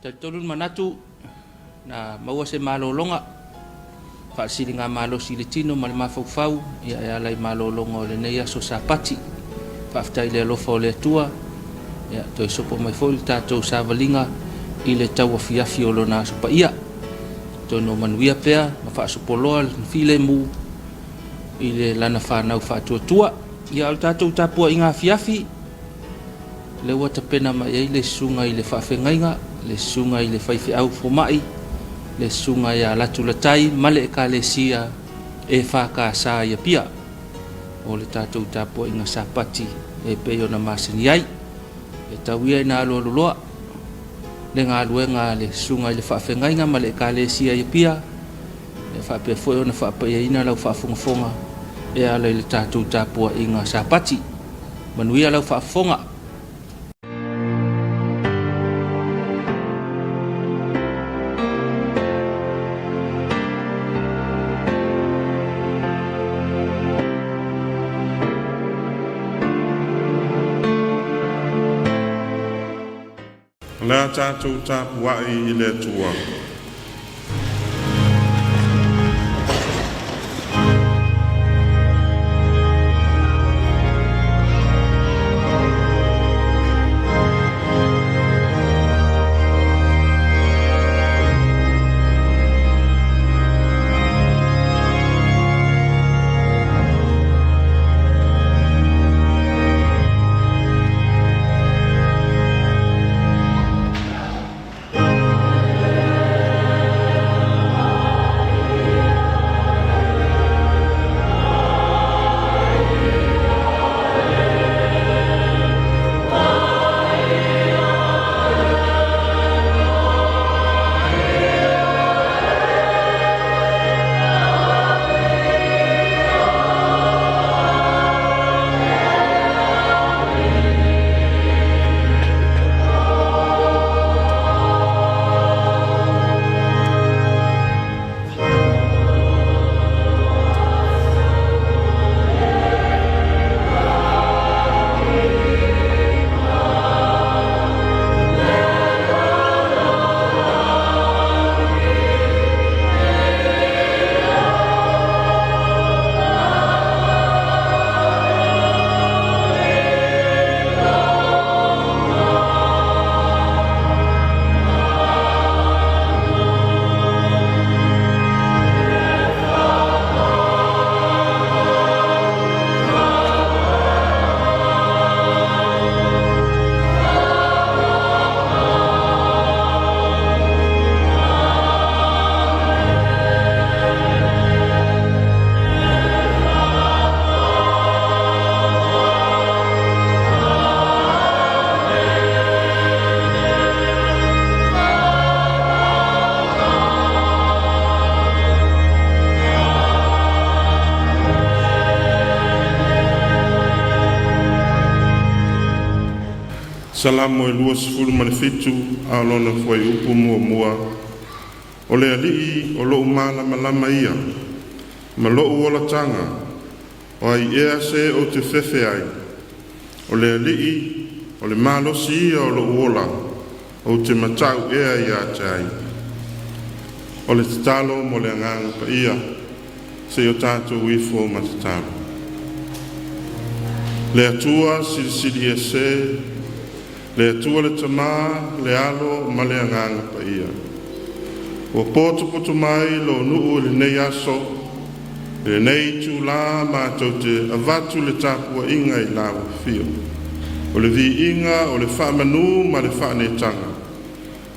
Talitonu le manatu na maua se malologa faasiligamalosi i le tino ma le mafaufau ia e ala i malologa o lenei aso Sapati. Faafetai i le alofa o le Atua, ia toe sopo mai foi le tatou savaliga i le tauafiafi o lona aso paia. Atonu o manuia pea ma faasopoloa le filemu i le lana fanau faatuatua. Ia o le tatou tapuaiga afiafi, lea ua tapena mai ai le susuga i le faafegaiga, le susuga i le faifeau fomai, le susuga ia Latu Latai ma le Ekalesia EFKS i Apia o le tatou tapuaiga Sapati e pei ona masani ai. E tau ia ina alualuloa le galuega a le susuga i le faafegaiga ma le Ekalesia i Apia, e faapea foi ona faapaiaina lau faafogafoga e ala i le tatou tapuaiga Sapati. Manuia lau faafofoga. O le a tatou tapuai i le Atua. Salamo e 27 a o lona fuaiupu muamua. O le Alii o lo'u malamalama ia, ma lo'u olataga, o ai ea se ou te fefe ai? O le Alii o le malosi ia o lo'u ola, ou te mata'u ea ia te ai? O le tatalo mo le Agaga Paia, seia o tatou ifo ma tatalo. Le Atua Silisili Ese, le Atua le Tamā, le Alo ma le Agaga Paia. Ua poto mai lo nuu i lenei aso, i lenei itulā matou te avatu le tapuaiga i lau afio. O le viiga, o le faamanu ma le faanetaga,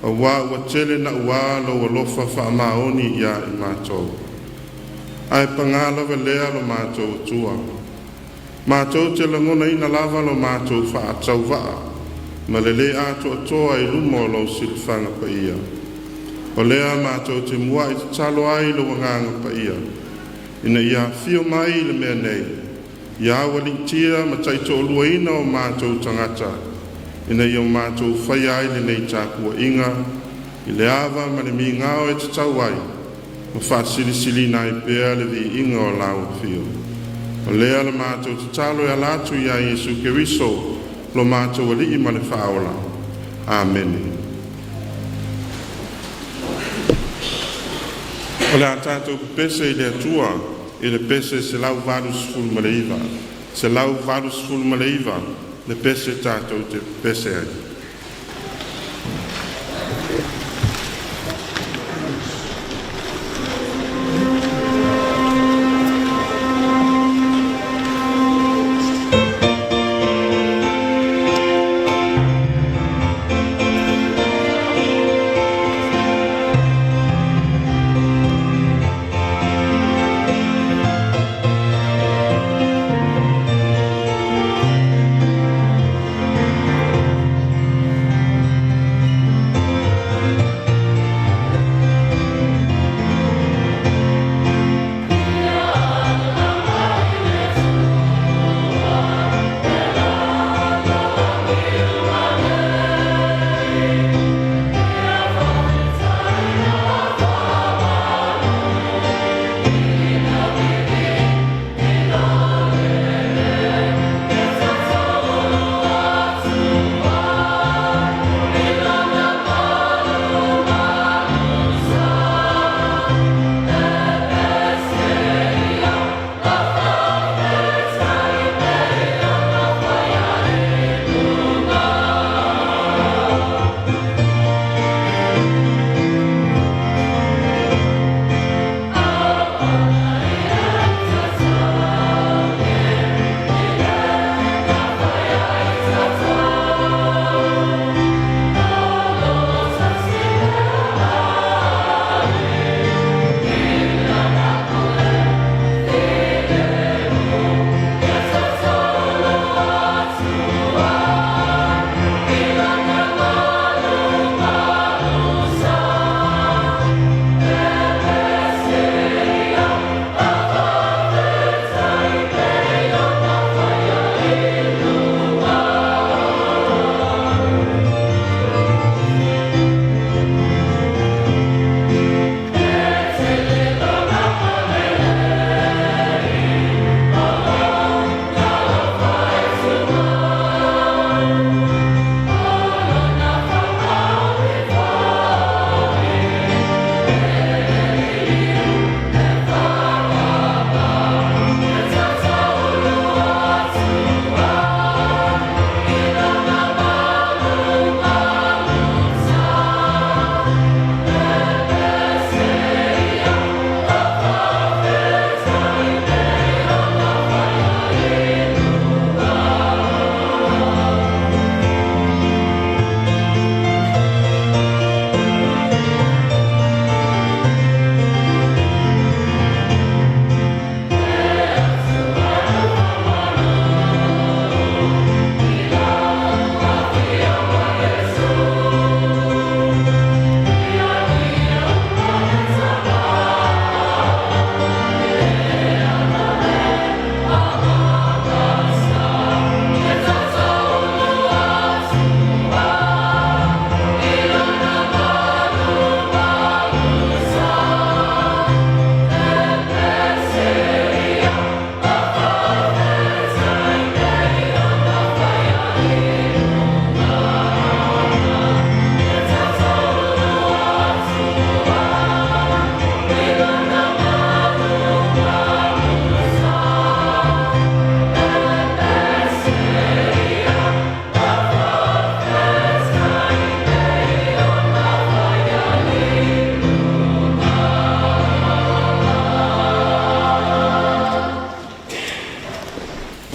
auā ua tele nauā lou alofa faamaoni iā i matou. Ae pagā lava lea lo matou Atua. Matou te lagonaina lava lo matou faatauvaa ma le lē atoatoa i luma o lou silafaga paia. O lea matou te muai tatalo ai i lou Agaga Paia, ina ia afio mai i le mea nei, ia aualiitia ma taitoaluaina o matou tagata, ina ia matou faia ai lenei tapuaiga i le ava ma le migao e tatau ai, ma faasilisiliina ai pea le viiga o lau afio. O lea la matou tatalo e ala atu iā Iesu Keriso lo matou Alii ma le Faaola. Amene. O le a tatou pepese i le Atua i le pese 189, 189 le pese tatou te pepese ai.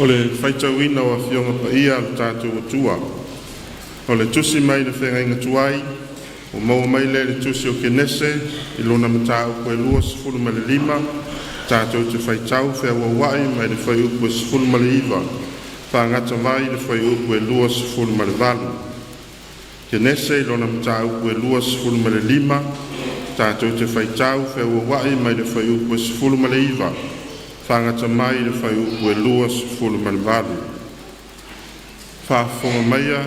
O le faitauina o Afioga Paia a lo tatou Atua. O le tusi mai le Feagaiga Tuai ua maua mai lea i le Tusi o Kenese i lona mataupu e 25, tatou te faitau feauauai mai le fuaiupu e 19 faagata mai le fuaiupu e 28. Kenese i lona mataupu e 25, tatou te faitau feauauai mai le fuaiupu e 19 faagata mai le fuaiupu e 28. Faafofoga maia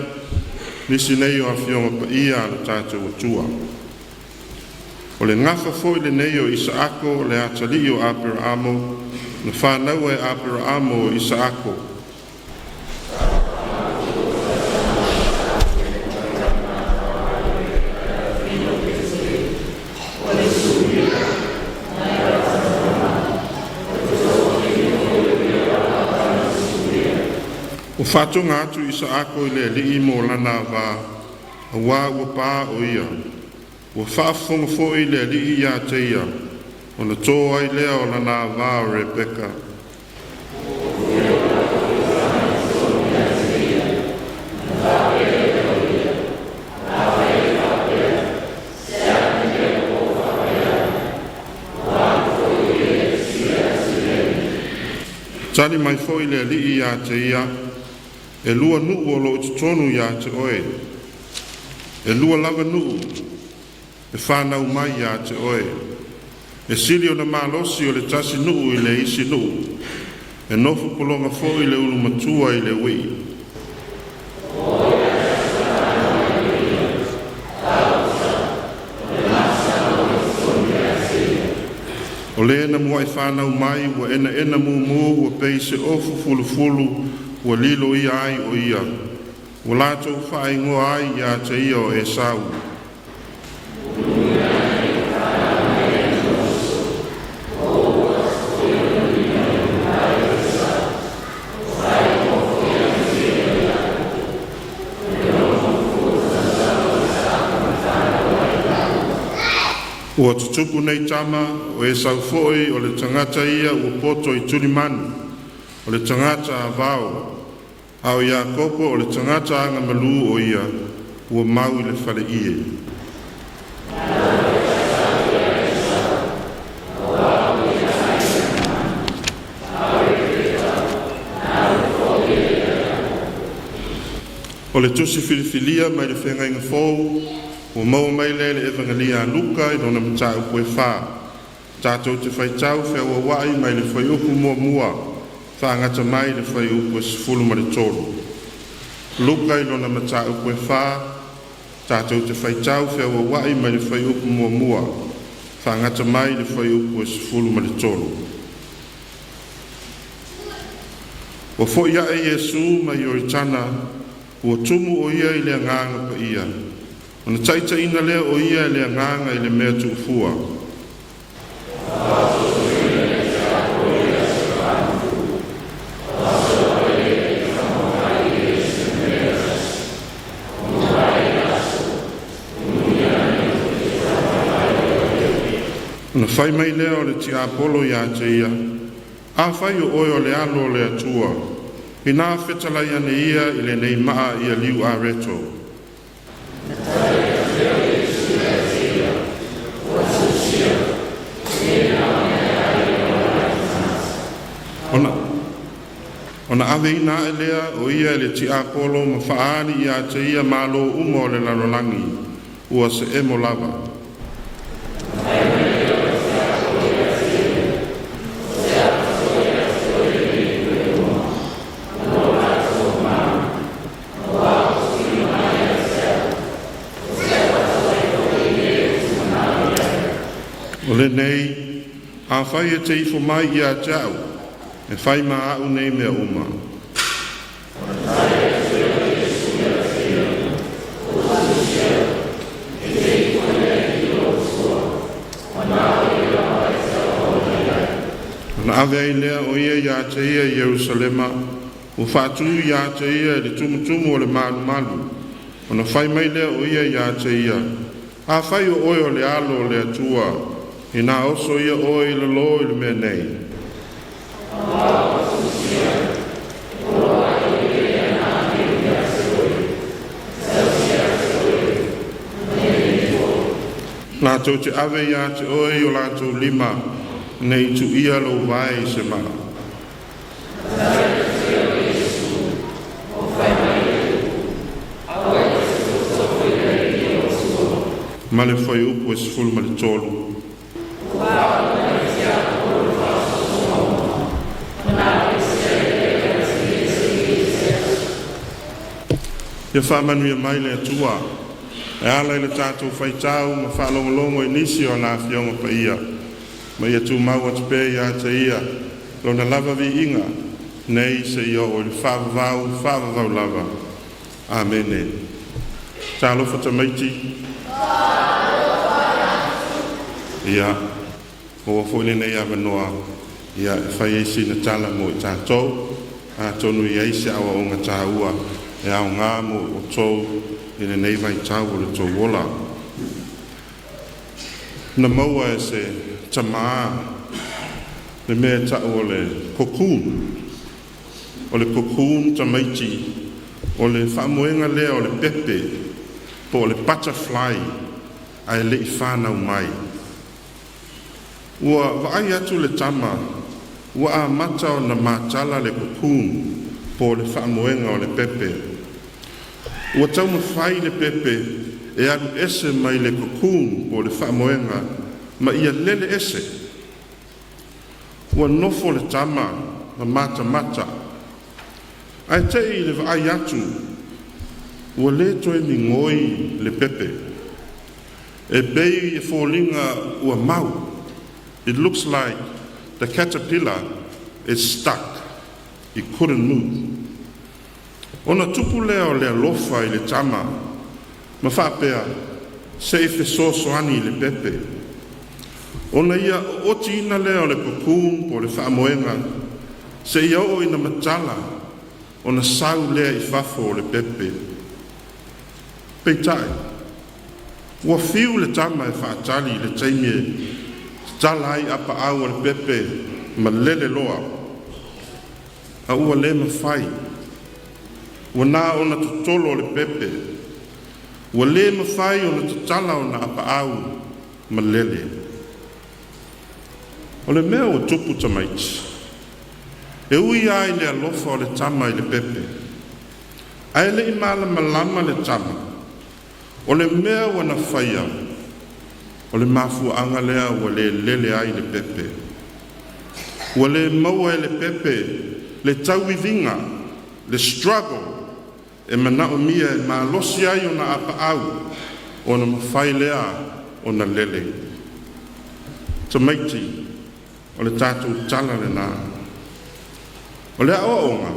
nisi nei o Afioga Paia a lo tatou Atua. O le gafa foi lenei o Isaako le atalii o Aperaamo na fanaua e Aperaamo o Isaako. Faatoga atu Isaako i le Alii mo lana ava, auā ua pa o ia. Ua faafofoga foi le Alii ia te ia, ona to ai lea o lana ava o Rebeka. Tali mai foi le Alii ia te ia, “E lua nuu o loo i totonu ia te oe, e lua lava nuu e fanau mai ia te oe. E sili ona malosi o le tasi nuu i le isi nuu, e nofo pologa foi le ulu matua i le uii.” O le na muai fanau mai ua enaena mumu ua pei se ofu fulufulu, ua lilo ia ai o ia. Ua latou faaigoa ai ia te ia o Esau. Ua tutupu nei tama, o Esau foi o le tagata ia ua poto i tulimanu, o le tagata avao, a o Iakopo o le tagata agamalu o ia ua mau i le faleie.” O le Tusi Filifilia mai le Feagaiga Fou ua maua mai lea i le Evagelia a Luka i lona mataupu e 4, tatou te faitau feauauai mai le fuaiupu 1 faagata mai le fuaiupu e 13. Luka i lona mataupu e 4, tatou te faitau feauauai mai le fuaiupu 1 faagata mai le fuaiupu e 13. Ua foi ae Iesu mai Ioritana, ua tumu o Ia i le Agaga Paia, ona taitaiina lea o Ia e le Agaga i le mea tuufua. Ona fai mai lea o le tiapolo ia te ia, “Afai o oe o le Alo o le Atua, inā fetalai ane ia i lenei maa ia liu areto.” Ona ona aveina ae lea o ia e le tiapolo ma faaali ia te ia malo uma o le lalolagi, ua se emo lava. O lenei, afai e te ifo mai ia te a'u e fai ma a'u nei mea uma. Ona ave ai lea o ia ia te ia i Ierusalema, ua faatu ia te ia i le tumutumu o le malumalu. Ona fai mai lea o ia ia te ia, “Afai o oe o le Alo o le Atua, inā oso ia oe i lalō i le mea nei. Latou te ave ia te oe i o latou lima, ne i tuia lou vae i se maa.” Ma le fuaiupu e 13. Ia faamanuia mai le Atua e ala i le tatou faitau ma faalogologo i nisi o ana Afioga Paia, ma ia tumau atu pea ia te Ia Lona lava viiga nei seia oo i le faavavau, faavavau lava. Amene. Talofa tamaiti. Ia, maua foi lenei avanoa ia e fai ai sina tala mo i tatou. Atonu i ai se aoaoga taua e aoga mo outou i lenei vaitau o le tou ola. Na maua e se tamā le mea e tau o le cocoon. O le cocoon tamaiti o le faamoega lea o le pepe po o le butterfly ae le i fanau mai. Ua vaai atu le tama ua amata ona matala le cocoon po o le faamoega o le pepe. Ua taumafai le pepe e alu ese mai le cocoon po o le faamoega ma ia lele ese. Ua nofo le tama ma matamata, ae tei le vaai atu ua le toe migoi le pepe. E pei e foliga ua mau. It looks like the caterpillar is stuck. It couldn't move. Ona tupu lea o le alofa i le tama ma faapea, se i fesoasoani i le pepe. Ona ia ootiina lea o le cocoon po o le faamoega seia oo ina matala ona sau lea i fafo o le pepe. Peitai, ua fiu le tama e faatali i le taimi e tatala ai apaau o le pepe ma lele loa, a ua le mafai. Ua na ona totolo o le pepe, ua le mafai ona tatala ona apaau ma lele. O le mea ua tupu tamaiti, e ui lava i le alofa o le tama i le pepe, ae le i malamalama le tama, o le mea ua na faia, o le mafuaaga lea ua le lele ai le pepe. Ua le maua e le pepe le tauiviga, le struggle e manaomia e malosi ai ona apaau ona mafai lea ona lele. Tamaiti, o le tatou tala lena. O le aoaoga,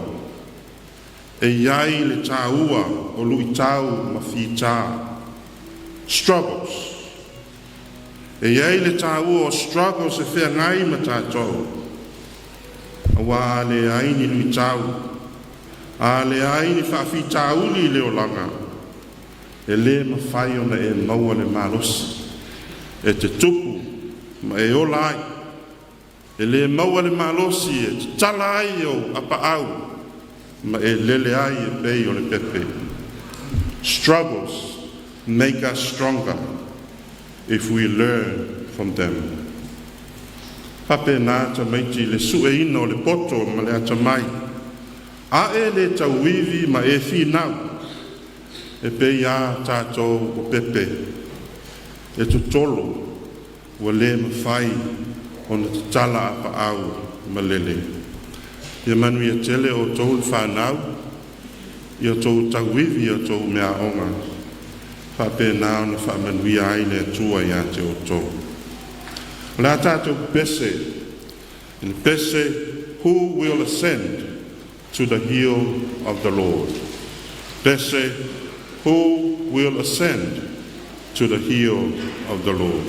e i ai le taua o luitau ma fita, struggles. E i ai le taua o struggles e feagai ma tatou, aua a leai ni luitau, a leai ni faafitauli i le olaga, e le mafai ona e maua le malosi e te tupu ma e ola ai. E le maua le malosi e tatala ai ou apaau ma e lele ai e pei o le pepe. Struggles make us stronger if we learn from them. Faapena tamaiti le sueina o le poto ma le atamai, a e le tauivi ma e finau, e pei a tatou o pepe, e totolo ua le mafai ona tatala apaau ma lele. Ia manuia tele outou le fanau, ia outou tauivi i a outou meaaoga, faapena ona faamanuia ai le Atua ia te outou. O le a tatou pese i le pese "Who will ascend to the hill of the Lord?" Pese, "Who will ascend to the hill of the Lord?"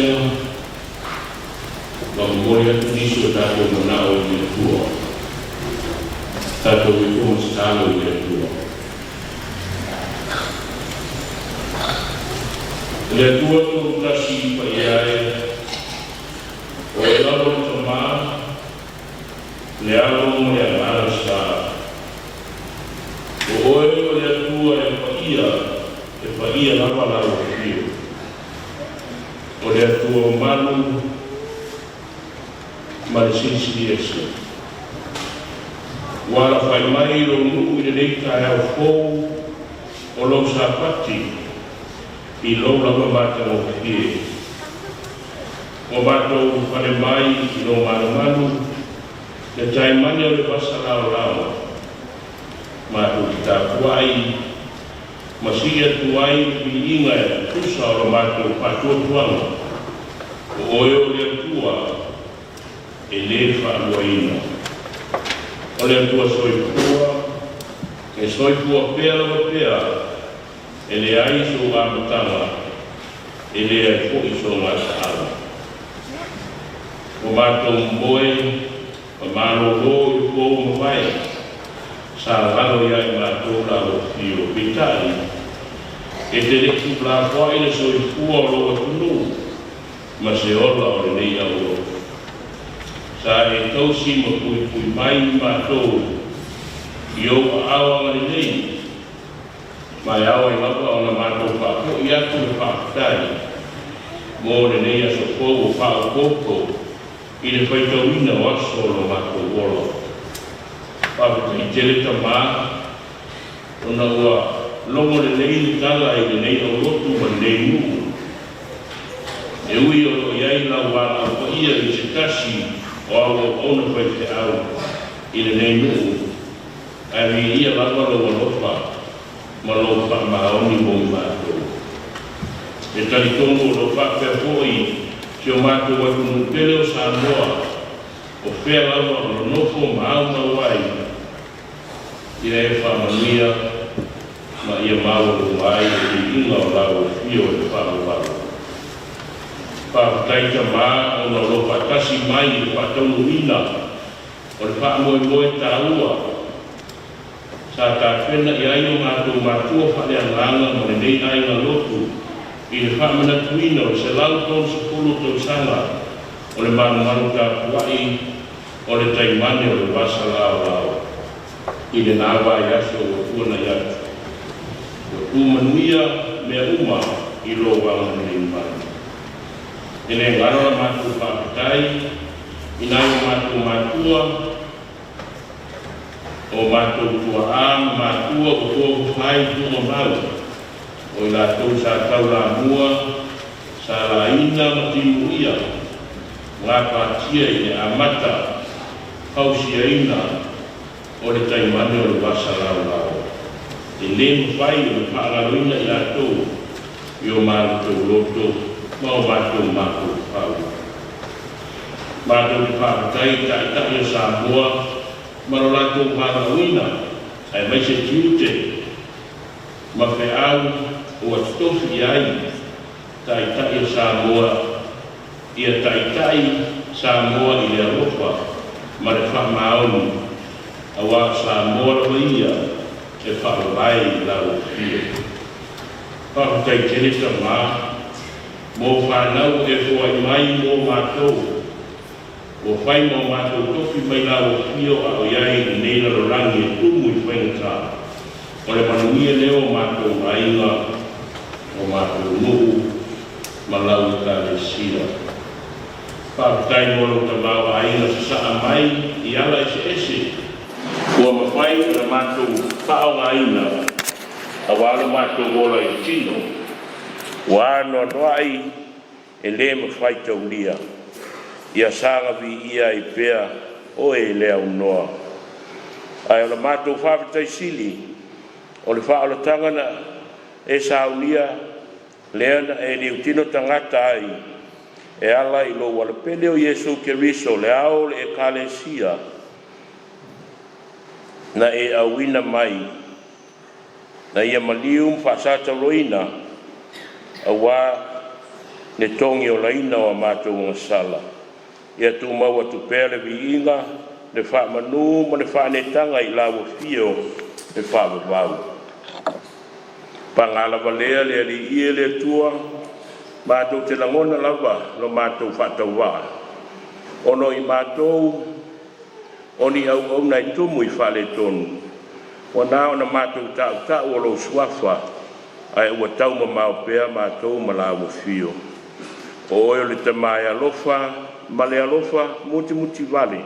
Vasega ma momoli atu nisi o tatou manao i le Atua. Tatou ifo ma tatalo i le Atua. E le Atua Toatasi paia e, o Oe lava o le Tamā, le Alo ma le Agaga Sa. O Oe o le Atua e paia, e paia lava lau afio. O le Atua mamalu ma le Silisili Ese. Ua alafai mai lou nuu i lenei taeao fou o lou Sapati i lou lava matagofie. Ua matou pale mai i lou malumalu le taimane o le vasa laolao, matou te tapuai ma sii atu ai le viiga e tutusa o lo matou faatuatuaga, o Oe o le Atua e lē faaluaina, o le Atua soifua, e soifua pea lava pea, e leai sou amataga, e leai foi so gataaga. Ua matou momoe ma malōlō i le po ua mavae, sa galo iā i matou lau afio, peitai, e te le i tuulafoai le soifua o lou atunuu ma se ola o lenei aulotu. Sa e tausi ma puipui mai i matou i ou aao agalelei, ma e ao ai lava ona matou faafoi atu le faafetai mo lenei aso fou o faaopoopo i le faitauina o aso o lo matou ola. Faafetai tele Tamā, ona ua logo lelei le tala i lenei aulotu ma lenei nuu. E ui o lo o i ai lau valaau paia i se tasi o au auauna faifeau i lenei nuu, ae viia lava lou alofa ma lou faamaoni mo i matou. E talitonu o lo o faapea foi si o matou atunuu pele o Samoa, o fea lava o nonofo ma aumau ai, ia e faamanuia ma ia maualuga ai le viiga o lau afio e faavavau. Faafetai Tamā ona o lou faatasi mai i le faataunuuina o le faamoemoe taua sa tapena i ai o matou matua faaleagaga ma lenei aiga lotu i le faamanatuina o le 130 tausaga o le malumalu tapuai o le taimane o le vasa laolao i lena vaiaso ua tuanai atu. Ua tu manuia mea uma i lou agalelei mai. E le galo la matou faafetai i nai o matou matua, o matou tuaa ma matua ua tofafa i tuugamau, o i latou sa taulamua, sa laina ma timuia gapatia i le amata fausiaina o le taimane o le vasa laolao. E lē mafai ona faagaloina i latou i o matou loto ma o matou mafaufau. Matou te faafetai i Taitai o Samoa ma lo latou valaauina aemaise tiute ma feau ua totofi i ai Taitai o Samoa ia taitai Samoa i le alofa ma le faamaoni, auā o Samoa lava ia e faavae i lau afio. Faafetai tele Tamā mo fanau e foai mai mo matou, ua fai ma o matou tofi mai lau afio a o i ai i lenei lalolagi e tumu i faigata o le manuia lea o matou aiga, o matou nuu ma lau Ekalesia. Faafetai mo lou tamaoaiga sasaa mai i ala eseese ua mafai ona matou faaaogaina auā lo matou ola i le tino. Ua anoanoai e lē mafai taulia. Ia saga viia ai pea oe e le aunoa. Ae o la matou faafetai sili o le faaolataga na e saunia lea na e liutino tagata ai e ala i lou alapele o Iesu Keriso, le ao o le Ekalesia na e auina mai na ia maliu ma faasatauloina auā Le togiolaina o a matou agasala. Ia tumau atu pea le viiga, le faamanu ma le faanetaga i lau afio e faavavau. Paga lava lea le Alii e le Atua, matou te lagona lava lo matou faatauvaa, ona o i matou o ni auauna e tumu i faaletonu. Ua na ona matou tautau o lou Suafa, ae ua taumamao pea matou ma Lau Afio. O Oe o le Tama e alofa ma le alofa mutimutivale,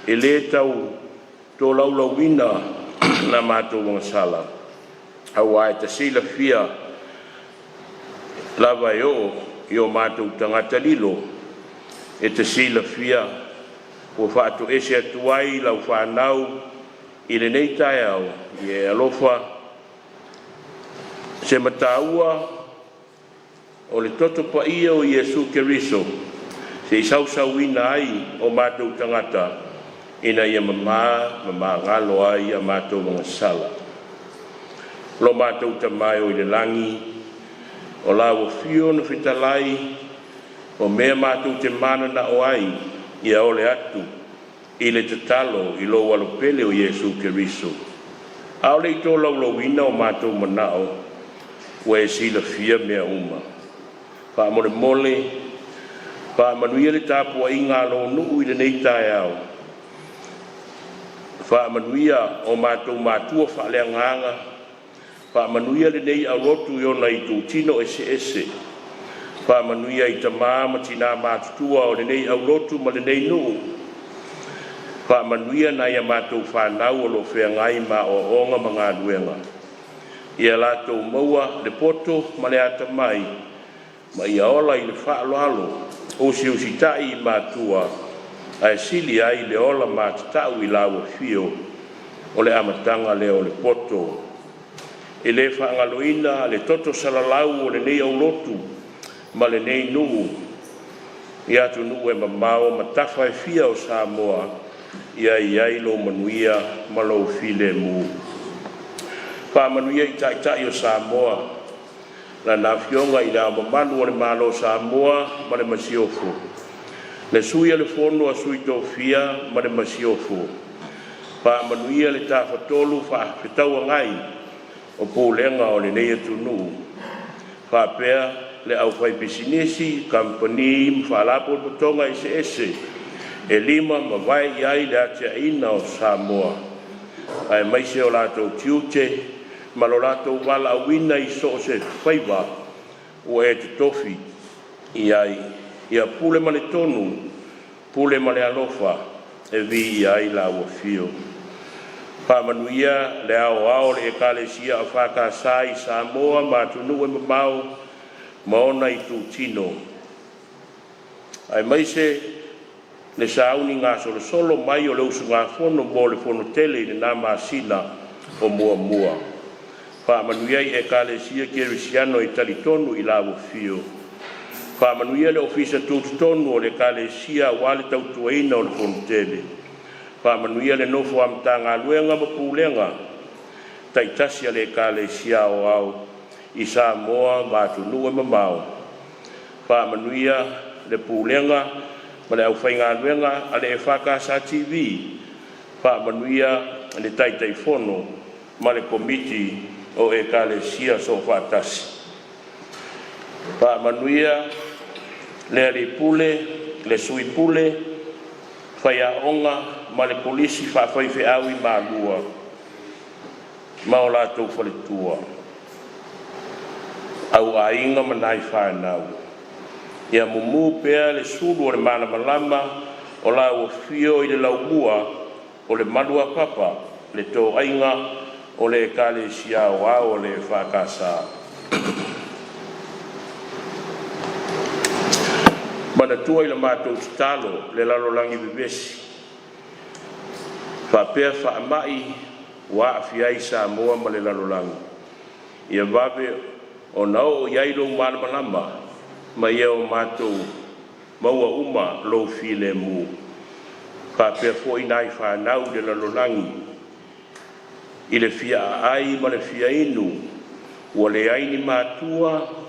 e le tau tolaulauina na matou agasala, auā e te silafia lava e oo i o matou tagata lilo, e te silafia ua faatoese atu ai lau fanau i lenei taeao. Ia e alofa se mataua o le toto paia o Iesu Keriso se'i sausauina ai o matou tagata ina ia mamā ma magalo ai a matou agasala. Lo matou Tama e oi le lagi, o lau afio na fetalai, o mea matou te mananao ai, ia ole atu i le tatalo i lou Alo pele o Iesu Keriso. A o le i tolaulauina o matou manao, ua e silafia mea uma. Faamolemole, faamanuia le tapuaiga a lou nuu i lenei taeao. Faamanuia o matou matua faaleagaga, faamanuia lenei aulotu i ona itutino eseese. Faamanuia i tama ma tina matutua o lenei aulotu ma lenei nuu. Faamanuia nai a matou fanau o lo o feagai ma aoaoga ma galuega, ia latou maua le poto ma le atamai, ma ia ola i le faaaloalo, usiusitai i matua, ae sili ai le ola matatau i lau afio, o le amataga lea o le poto. E le faagaloina le toto salalau o lenei aulotu ma lenei nuu i atunuu e mamao ma tafa e fia o Samoa, ia i ai lou manuia ma lou filemu. Faamanuia i Taitai o Samoa, Lana Afioga i Le Ao Mamalu o le Malo o Samoa ma le Masiofo, le Sui o le Fono a Sui Tofia ma le Masiofo. Faamanuia le Tafatolu Fefaatauagai o pulega o lenei atunuu, faapea le aufaipisinisi, kamupani ma faalapotopotoga eseese e lima ma vae i ai le atiaeina o Samoa, aemaise o latou tiute ma lo latou valaauina i so o se faiva ua e totofi i ai. Ia pule ma le tonu, pule ma le alofa e viia ai lau afio. Faamanuia le Aoao o le Ekalesia EFKS i Samoa ma atunuu e mamao ma ona itutino, aemaise le sauni gasolosolo mai o le usugafono mo le Fonotele i lena masina o Muamua. Faamanuia i Ekalesia Kerisiano e talitonu i lau Afio. Faamanuia le Ofisa Tutotonu o le Ekalesia aua le tautuaina o le Fonotele. Faamanuia le nofo a Matagaluega ma Pulega taitasi a le Ekalesia Aoao i Samoa ma atunuu e mamao. Faamanuia le pulega ma le aufaigaluega a le EFKS TV. Faamanuia le Taitaifono ma le Komiti o Ekalesia Soofaatasi. Faamanuia le Alii Pule, le Sui Pule, Faiaoga ma le Kolisi Faafaifeau i Malua ma o latou faletua, auaiga ma nai fanau. Ia mumu pea le sulu o le malamalama o lau afio i le laumua o le maluapapa, le toaiga o le Ekalesia Aoao o le EFKS. Manatua i la matou tatalo le lalolagi vevesi faapea faamai ua aafia ai Samoa ma le lalolagi, ia vave ona oo i ai lou malamalama ma ia o matou maua uma lou filemu. Faapea foi nai fanau i le lalolagi i le fia aai ma le fia inu, ua leai ni matua.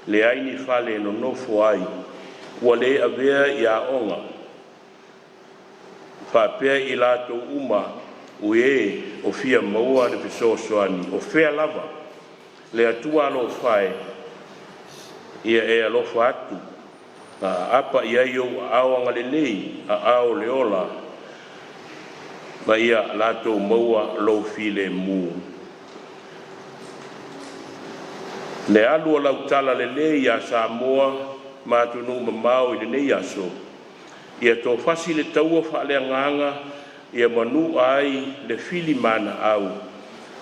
Leai ni fale e nonofo ai, ua le avea i aoga, faapea i latou uma o e o fia maua le fesoasoani o fea lava. Le Atua alofa e, ia e alofa atu ma aapa i ai ou aao agalelei, aao o le ola, ma ia latou maua lou filemu. Le alu o lau talalelei ia Samoa ma atunuu mamao i lenei aso, ia toafasi le taua faaleagaga ia manu'a ai le filimanaau,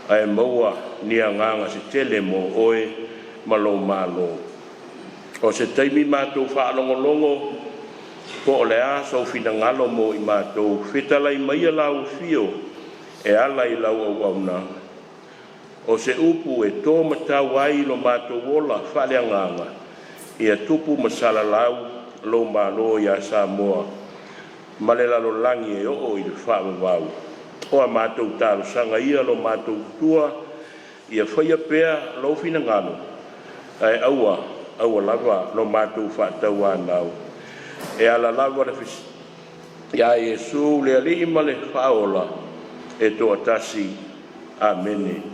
ae maua ni agaga se tele mo Oe ma lou Malo. O se taimi matou faalogologo po o le a sou finagalo mo i matou, fetalai maia lau afio e ala i lau auauna. O se upu e to matau ai lo matou ola faaleagaga, ia tupu ma salalau lou Malo ia Samoa ma le lalolagi e oo i le faavavau. O a matou talosaga ia lo matou Atua, ia faia pea lou finagalo ae aua, aua lava lo matou faatauanau e ala lava ia Iesu le Alii ma le Faaola e toatasi. Amene.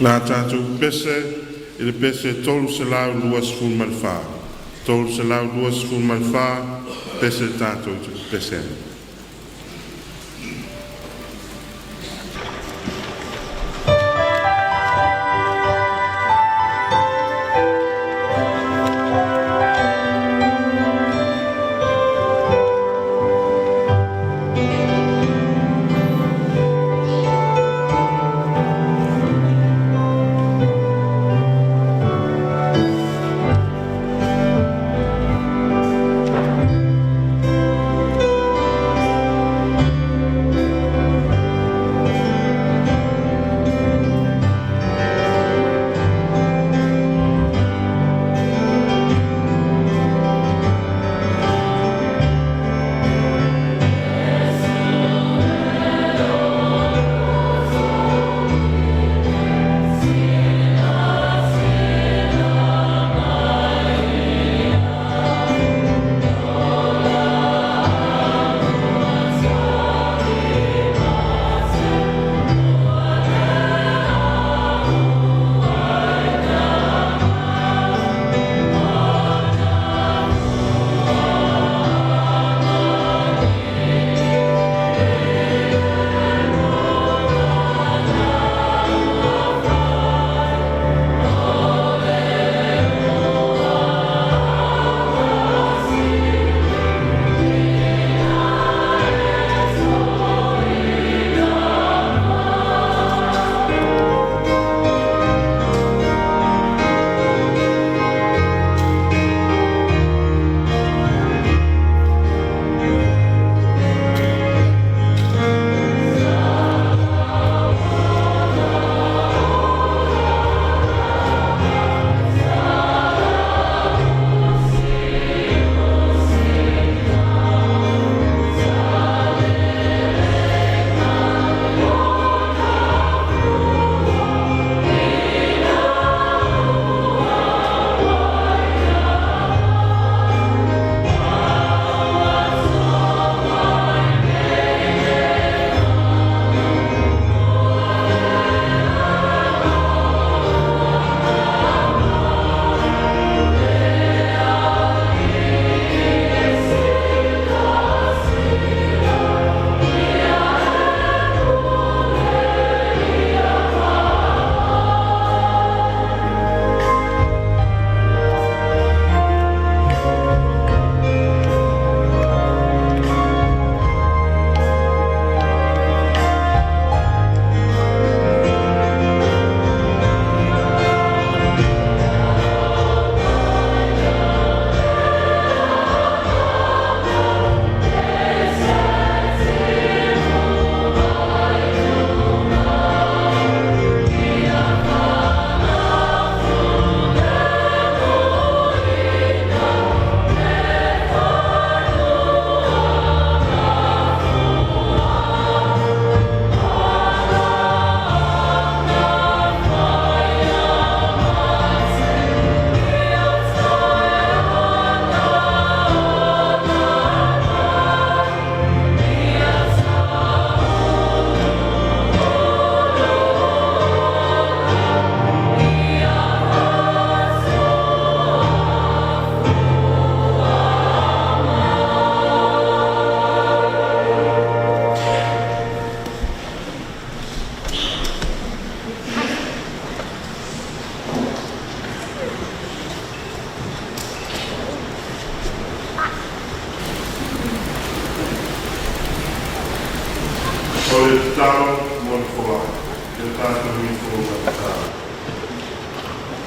Le a tatou pese i le pese 324, 324 pese tatou te pese ai.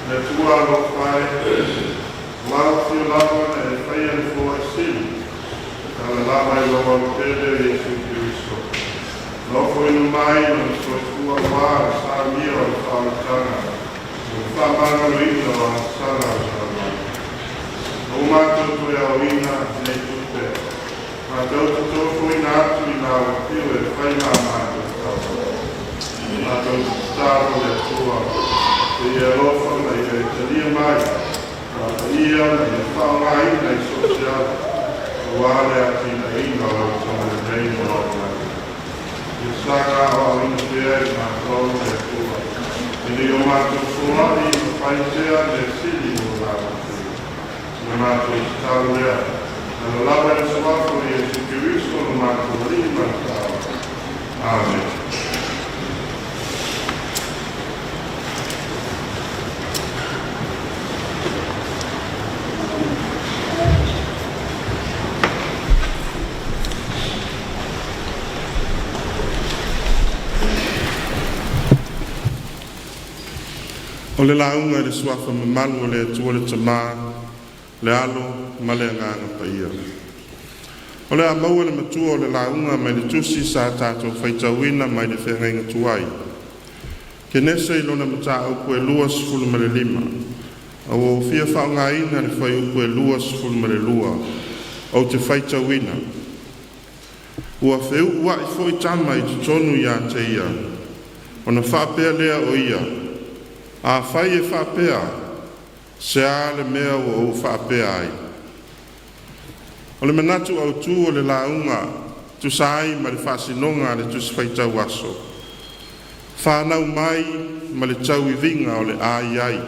Le Atua alofa e, o lau afio lava na e faia le foai sili, e ala lava i lou aotele o Iesu Keriso. Na ofoina mai lona soifua aua le saolia o le faaolataga mo le faamagaloina o agasala o le lalolagi. Na ua matou toe aoina nei tupe, matou te tofoina atu i lau afio e fai ma a matou taofi. Matou te tatalo i le Atua, se i e alofa ma ia e talia mai, papaia ma ia faaaogaina i so o se ala, aua le atinaeina o lau Tama lelei ma lau lagi. Ia saga aoaoina pea i matou le Atua, ina ia o matou foai ma fai pea mea sili mo lau afio. O le matou tatalo lea, e ala lava i le suafa o Iesu Keriso lo matou Alii ma le Faaola. Amene. O le lauga i le Suafa mamalu o le Atua le Tama, le Alo ma le Agaga Paia. O le a maua le matua o le lauga mai le tusi sa tatou faitauina mai le Feagaiga Tuai. Kenese i lona mataupu e 25, a ua ou fia faaaogaina le fuaiupu e 22 ou te faitauina: Ua feuuai foi tama i totonu ia te ia, ona faapea lea o ia, ‘Afai e faapea, se a le mea ua ou faapea ai?’” O le manatu autu o le lauga tusa ai ma le faasinoga a le Tusi Faitau Aso, fanau mai ma le tauiviga o le ai ai.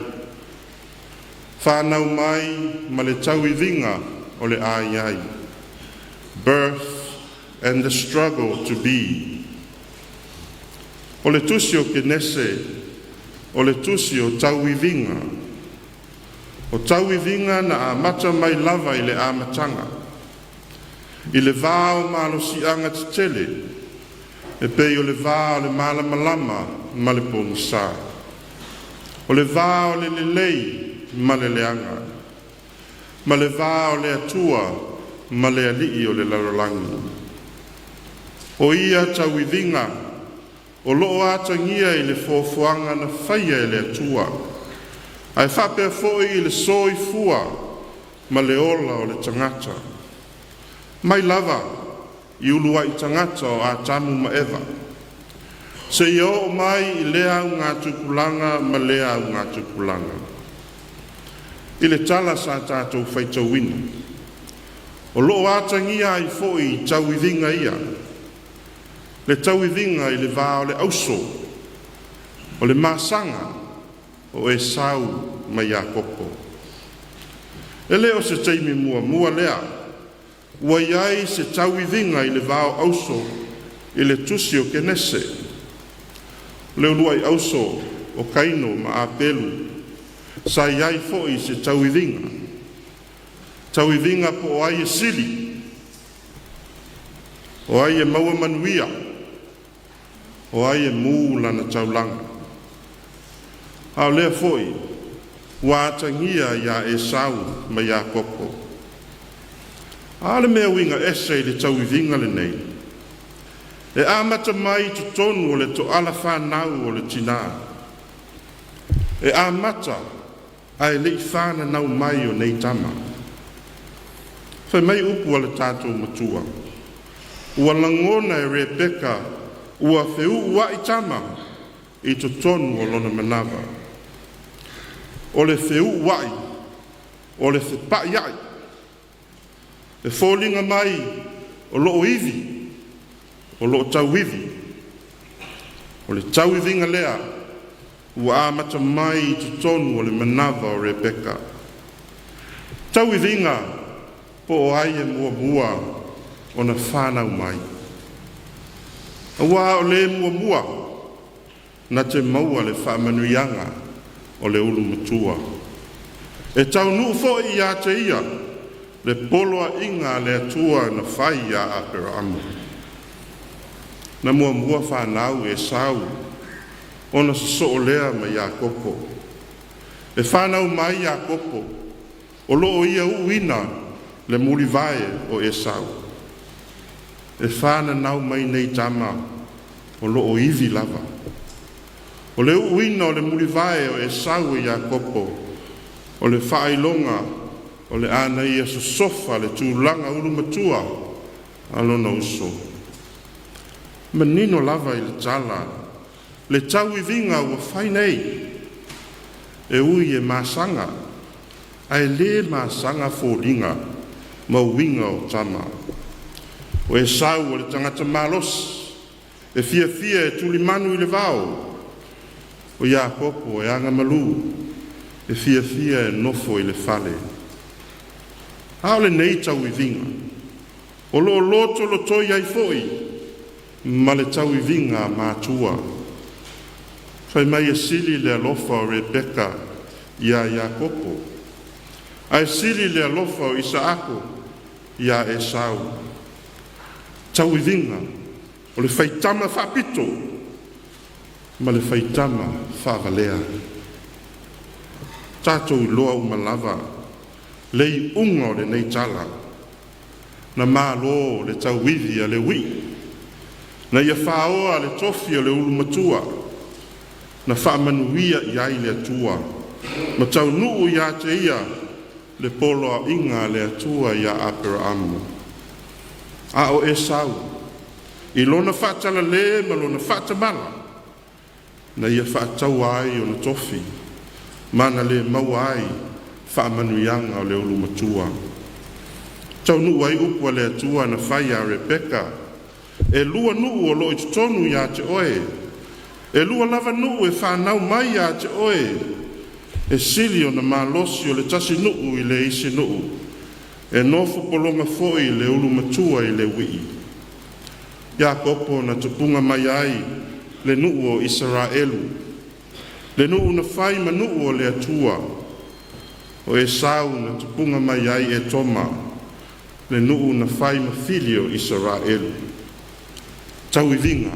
Fanau mai ma le tauiviga o le ai ai. Birth and the struggle to be. O le tusi o Kenese, o le tusi o tauiviga. O tauiviga na amata mai lava i le amataga, i le va o malosiaga tetele, e pei o le va o le malamalama ma le pogisa, o le va o le lelei ma le leaga, ma le va o le Atua ma le alii o le lalolagi. O ia tauiviga o loo atagia i le foafoaga na faia e le Atua, ae faapea foi i le soifua ma le ola o le tagata, mai lava i uluai tagata o Atamu ma Eva, seia oo mai i lea augatupulaga ma lea augatupulaga. I le tala sa tatou faitauina, o loo atagia ai foi tauiviga ia, le tauiviga i le va o le auso, o le masaga o Esau ma Iakopo. E le o se taimi muamua lea ua i ai se tauiviga i le va o auso i le tusi o Kenese. O le uluai auso o Kaino ma Apelu, sa i ai foi se tauiviga, tauiviga po o ai e sili, o ai e maua manuia, o ai e mu lana taulaga. A o lea foi ua atagia ia Esau ma Iakopo. A o le mea uiga ese i le tauiviga lenei, e amata mai i totonu o le toala fanau o le tina. E amata ae lei fananau mai o nei tama. Fai mai upu a le tatou Matua, ua lagona e Rebeka ua feuuai tama i totonu o lona manava. O le feuuai o le fepai ai. E foliga mai o loo ivi, o loo tauivi. O le tauiviga lea ua amata mai i totonu o le manava o Rebeka. Tauiviga po o ai e muamua ona fanau mai, aua o le muamua na te maua le faamanuiaga o le ulu matua. E taunuu foi ia te ia le poloaiga a le Atua na fai ia Aperamo. Na muamua fanau Esau ona sosoo lea ma Iakopo. E fanau mai Iakopo, o loo ia uuina le mulivae o Esau. E fananau mai nei tama o loo ivi lava. O le uuina o le mulivae o Esau e Iakopo, o le faailoga o le a na ia sosofa le tulaga ulumatua a lona uso. Manino lava i le tala le tauiviga ua fai nei, e ui e masaga ae le masaga foliga ma uiga o tama. O Esau o le tagata malosi, e fiafia e tulimanu i le vao. O Iakopo e agamalu, e fiafia e nofo i le fale. A o lenei tauiviga o loo lotolotoi ai foi ma le tauiviga a matua. Fai mai e sili le alofa o Rebeka ia Iakopo, ae sili le alofa o Isaako ia Esau. Tauiviga o le faitama faapito ma le faitama faavalea. Tatou iloa uma lava le iuga o lenei tala, na malo le tauivi a le uii, na ia faoa le tofi o le ulumatua, na faamanuia i ai le Atua ma taunuu ia te ia le poloaiga a le Atua ia Aperaamu. A o Esau i lona faatalale ma lona faatamala, na ia faataua ai ona tofi ma na le maua ai faamanuiaga o le ulumatua. Taunuu ai upu a le Atua na fai ia Rebeka, “E lua nuu o loo i totonu ia te oe, e lua lava nuu e fanau mai ia te oe, e sili ona malosi o le tasi nuu i le isi nuu, e nofo pologa foi le ulumatua i le uii.” Iakopo na tupuga mai ai le nuu o Isaraelu, le nuu na fai ma nuu o le Atua. O Esau na tupuga mai ai Etoma, le nuu na fai ma fili o Isaraelu. Tauiviga,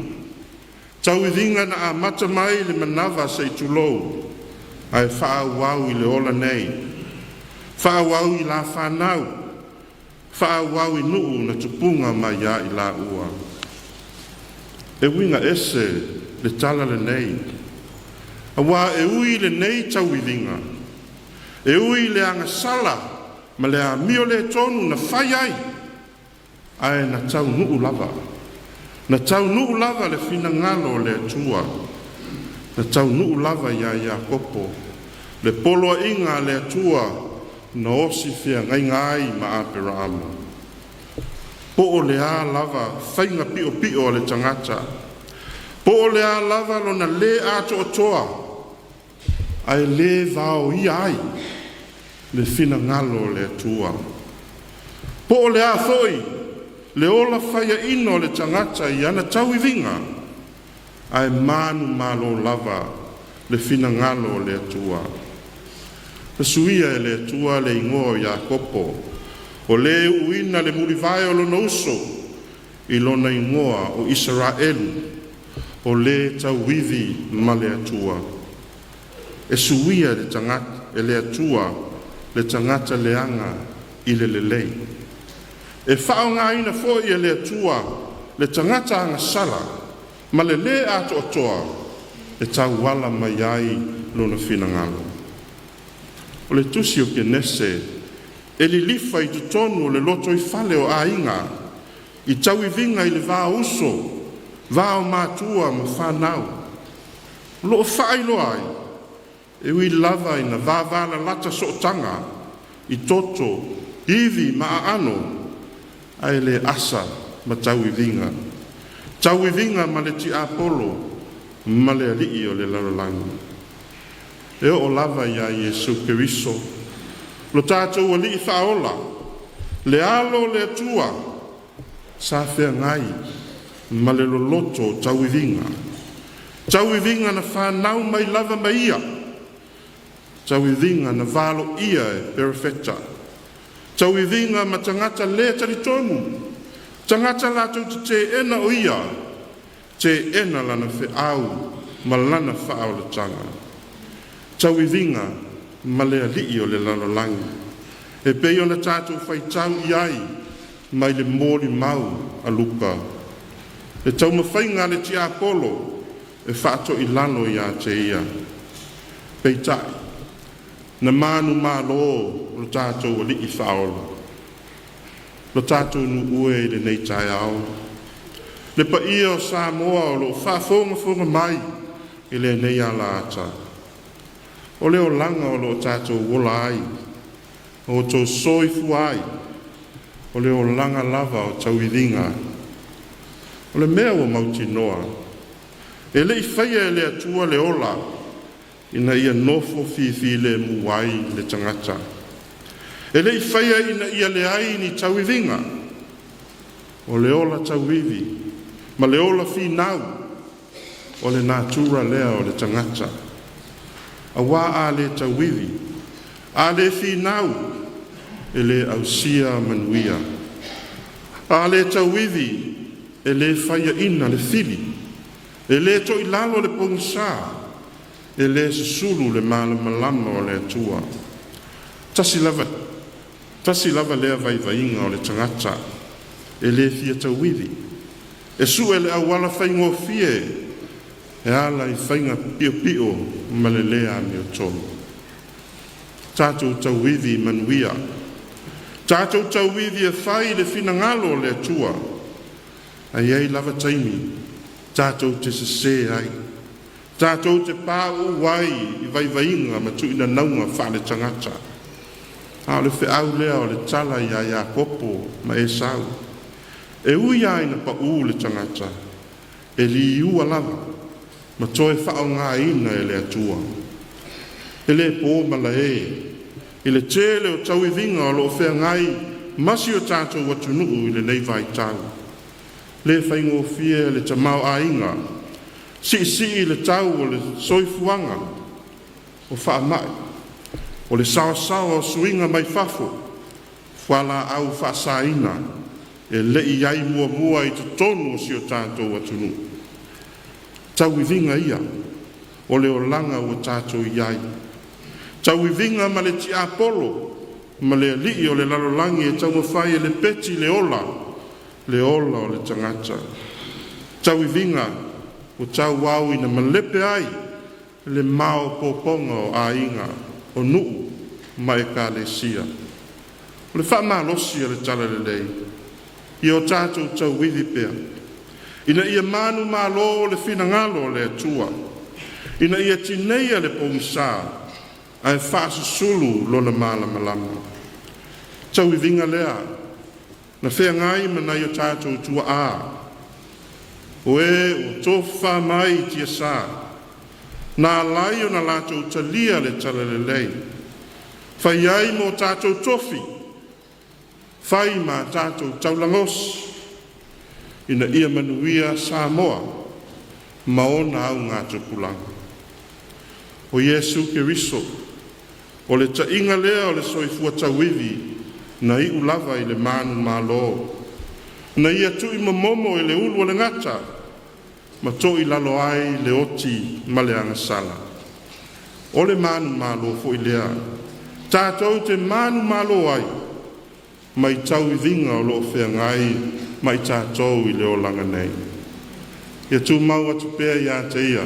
tauiviga na amata mai le manava se i tulou, ae faaauau i le ola nei, faaauau i la fanau, faaauau i nuu na tupuga mai ia i laua. E uiga ese le tala lenei, aua e ui i lenei tauiviga, e ui i le agasala ma le amioletonu na fai ai, ae na taunuu lava. Na taunuu lava le finagalo o le Atua. Na taunuu lava ia Iakopo le poloaiga a le Atua na osi feagaiga ai ma Aperaamu. Po o le a lava faiga piopio a le tagata, po o le a lava lona lē atoatoa, ae le vaoia ai le finagalo o le Atua. Po o le a foi le ola faiaina o le tagata i ana tauiviga, ae manumalo lava le finagalo o le Atua. Na suia e le Atua le igoa o Iakopo, o le uuina le mulivae o lona uso, i lona igoa o Isaraelu, o le tauivi ma le Atua. E suia e le tagata e le Atua le tagata leaga i le lelei. E faaaogaina foi e le Atua le tagata agasala ma le le atoatoa e tauala mai ai lona finagalo. O le tusi o Kenese e lilifa i totonu o le lotoifale o aiga i tauiviga i le va o uso, va o matua ma fanau. O loo faailoa ai, e ui lava ina vavalalata sootaga i toto, ivi ma aano, ae le asa ma tauiviga, tauiviga ma le tiapolo ma le alii o le lalolagi. E oo lava ia Iesu Keriso, lo tatou Alii Faaola, le Alo o le Atua, sa feagai ma le loloto o tauiviga, tauiviga na fanau mai lava ma Ia, tauiviga na valoia e perofeta, tauiviga ma tagata le talitonu, tagata latou te teena o Ia, teena Lana feau ma Lana faaolataga, tauiviga Ma le alii o le lalolagi, e pei ona tatou faitau i ai mai le molimau a Luka. Le taumafaiga a le tiapolo e faatoilalo ia te Ia, peitai na manumalo lo tatou Alii Faaola. Lo tatou nuu e i lenei taeao, le paia o Samoa o loo faafogafoga mai i lenei alaata, o le olaga o loo tatou ola ai ma o soifua ai, o le olaga lava o tauiviga. O le mea ua mautinoa, e lei faia e le Atua le ola ina ia nofo fifilemu ai le tagata. E lei faia ina ia leai ni tauiviga. O le ola tauivi ma le ola finau o le natura lea o le tagata. Auā a le tauivi, a le finau, e le ausia manuia. A le tauivi, e le faiaina le fili, e le toilalo le pogisa, e le susulu le malamalama o le Atua. Tasi lava, tasi lava lea vaivaiga o le tagata e le fia tauivi, e sue le auala faigofie e ala i faiga piopio ma le le amiotonu. Tatou tauivi manuia, tatou tauivi e fai le finagalo o le Atua. Ae i ai lava taimi tatou te sesē ai, tatou te pauu ai i vaivaiga ma tuinanauga faaletagata. A o le feau lea o le tala ia Iakopo ma Esau, e ui lava ina pau le tagata, e liua lava ma toe faaaogaina e le Atua. E le po malae i le tele o tauiviga o lo o feagai ma si o tatou atunuu i lenei vaitau. Le faigofie le tamaoaiga, siisii le tau o le soifuaga, o faamai, o le saoasaoa o suiga mai fafo, fualaau faasaina e le i i ai muamua i totonu o si o tatou atunuu. Tauiviga ia o le olaga ua tatou i ai, tauiviga ma le tiapolo ma le alii o le lalolagi e taumafai e lepeti le ola, le ola o le tagata. Tauiviga ua tauau ina malepe ai le maopoopoga o aiga, o nuu ma ekalesia. O le faamalosi o le talalelei, ia o tatou tauivi pea, ina ia manumalo le finagalo o le Atua, ina ia tineia le pogisa ae faasusulu lona malamalama. Tauiviga lea na feagai ma nai o tatou tuaa, o e ua tofafa mai i tiasa, na ala ai ona latou talia le talalelei, fai ai mo tatou tofi, fai ma tatou taulaga osi, ina ia manuia Samoa ma ona augatupulaga. O Iesu Keriso o le taiga lea o le soifua tauivi na iu lava i le manumalo, na ia tuuimomomo e le ulu o le gata ma toilalo ai le oti ma le agasala. O le manumalo foi lea tatou te manumalo ai mai tauiviga o lo o feagai ma i tatou i le olaga nei. Ia tumau atu pea ia te Ia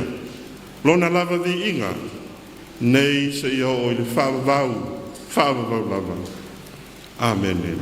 Lona lava viiga nei seia oo i le faavavau, faavavau lava. Amene.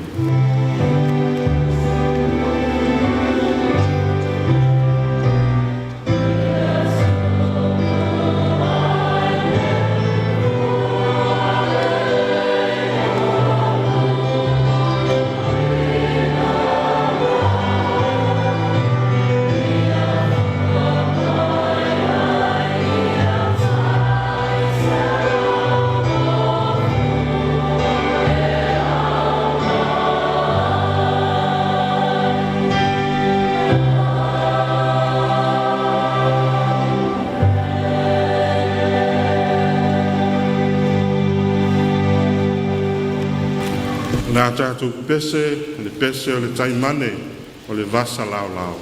O le a tatou pepese i le pese o le taimane o le vasa laolao.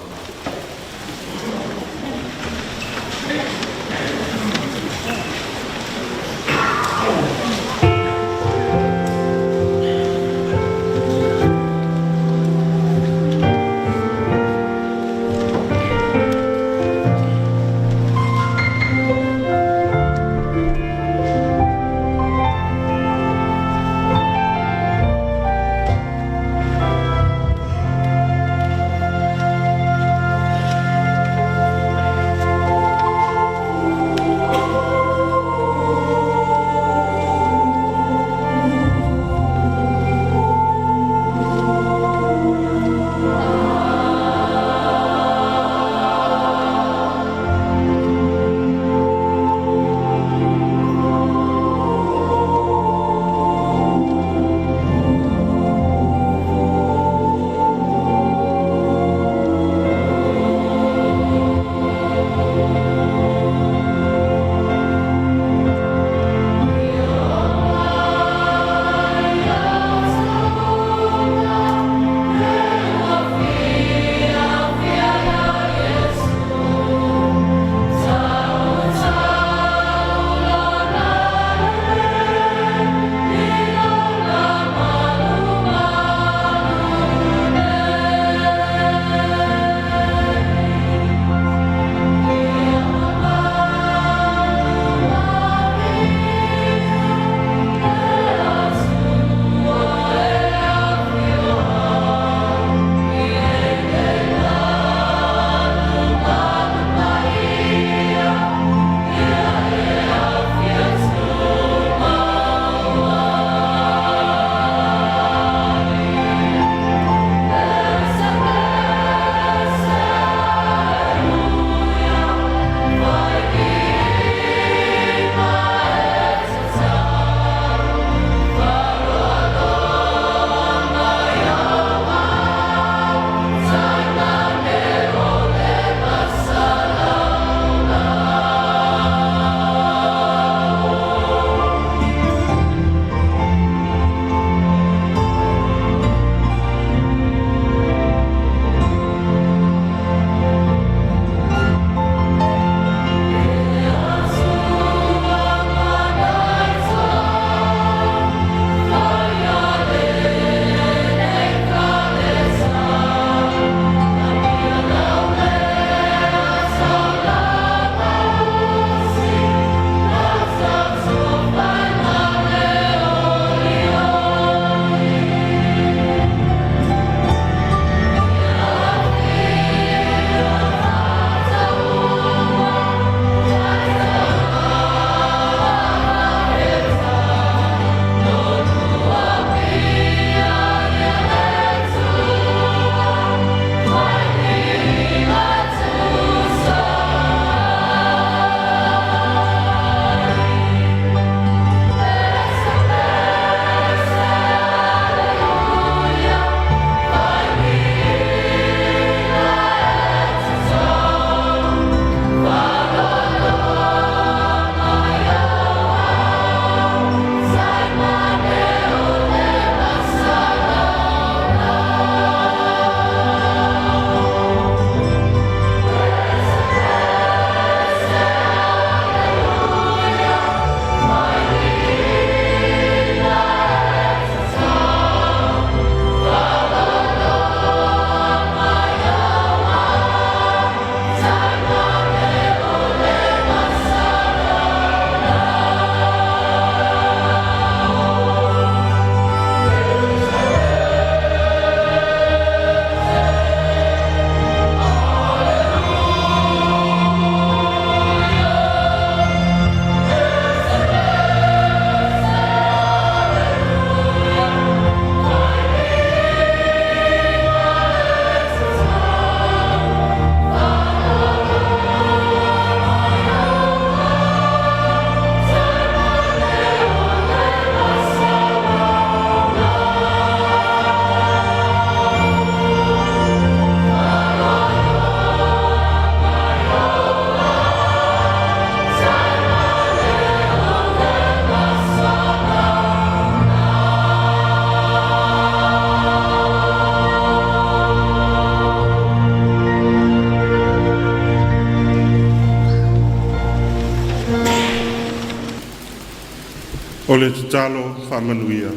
O le tatalo faamanuia.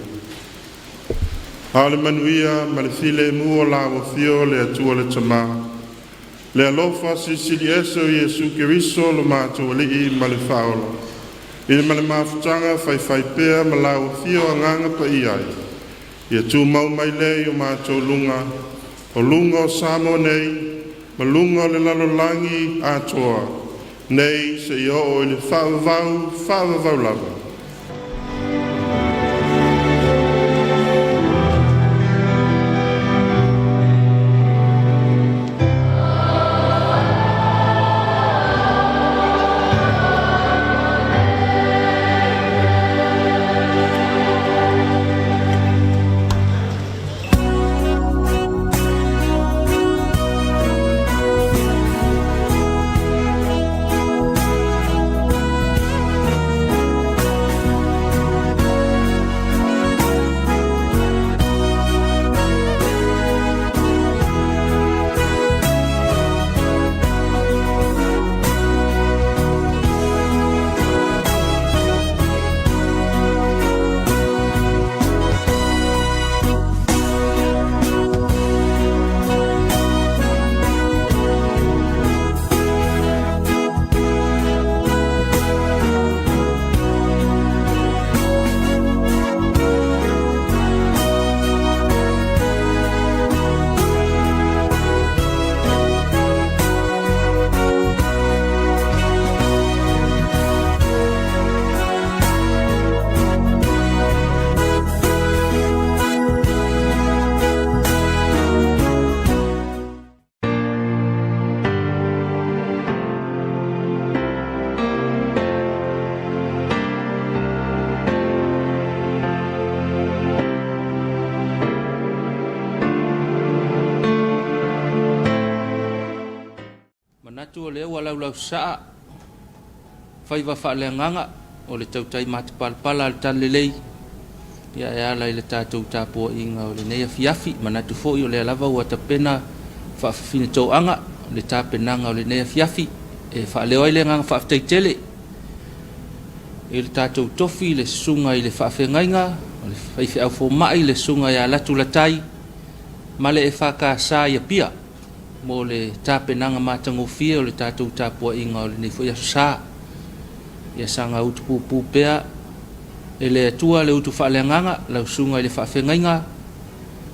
A o le manuia ma le filemu o lau afio le Atua le Tama, le alofa silisili ese o Iesu Keriso lo matou Alii ma le Faaola, i le ma le mafutaga faifaipea ma lau afio Agaga Paia ai, ia tumau mai lea i o matou luga, o luga o Samoa nei, ma luga o le lalolagi atoa, nei seia oo i le faavavau, faavavau lava. Manatu o lea ua laulausasaa faiva faaleagaga o le tautai matapalapala a le Talalelei ia e ala i le tatou tapuaiga o lenei afiafi. Manatu foi o lea lava ua tapena faafafine toaga le tapenaga o lenei afiafi e faaleo ai le agaga faafetai tele i le tatou tofi le susuga i le faafeagaiga o le faifeau fomai le susuga ia Latu Latai ma le EFKS i Apia mo le tapenaga matagofie o le tatou tapuaiga o lenei foi aso Sa. Ia saga utupupu pea e le Atua le utu faaleagaga lau susuga i le faafeagaiga,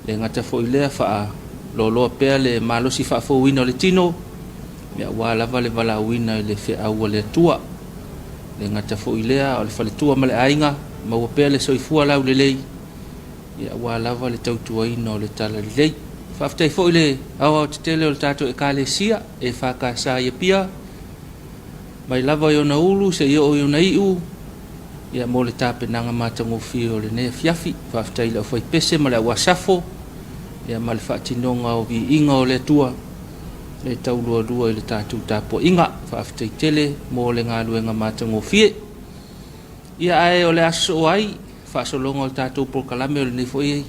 le gata foi lea faaloaloa pea le malosi faafouina o le tino, aua lava le valaauina i le feau a le Atua. Le gata foi lea o le faletua ma le aiga, maua pea le soifua laulelei, aua lava le tautuaina o le talalelei. Faafetai foi le aoaotetele o le tatou Ekalesia EFKS i Apia, mai lava i ona ulu seia oo i ona iu, ia mo le tapenaga matagofie o lenei afiafi. Faafetai i le aufaipese ma le auasafo, ia ma le faatinoga o viiga o le Atua e taulualua i le tatou tapuaiga. Faafetai tele mo le galuega matagofie. Ia ae o le a sosoo ai faasologa o le tatou polokalame o lenei foi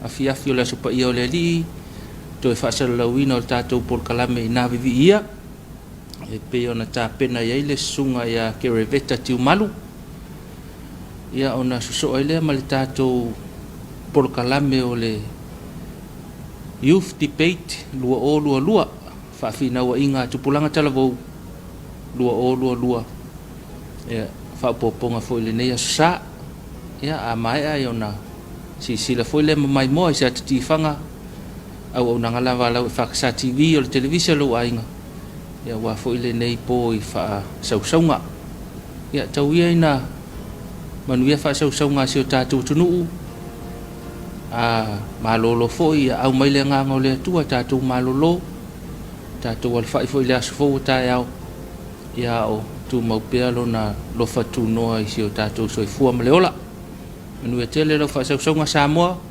afiafi o le Aso Paia o le Alii, toe faasalalauina o le tatou polokalame i nā viviia e pei ona tapena i ai le susuga ia Kereveta Tiumalu, ia ona sosoo ai lea ma le tatou polokalame o le Youth Debate 2022, faafinauaiga a Tupulaga Talavou 2022, ia faaopoopoga foi i lenei aso Sa. Ia a maea ia ona silasila foi lea ma maimoa i se ata tifaga auaunaga lava a lau EFKS TV o le televise a lou aiga, ia aua foi lenei po i faasausauga. Ia tau ia ina manuia faasausauga a si o tatou atunuu, a malolo foi ia au mai le agaga o le Atua, tatou malolo, tatou alafai foi i le aso fou o taeao, ia o tumau pea lona lofa tunoa i si o tatou soifua ma le ola. Manuia tele lau faasausauga Samoa.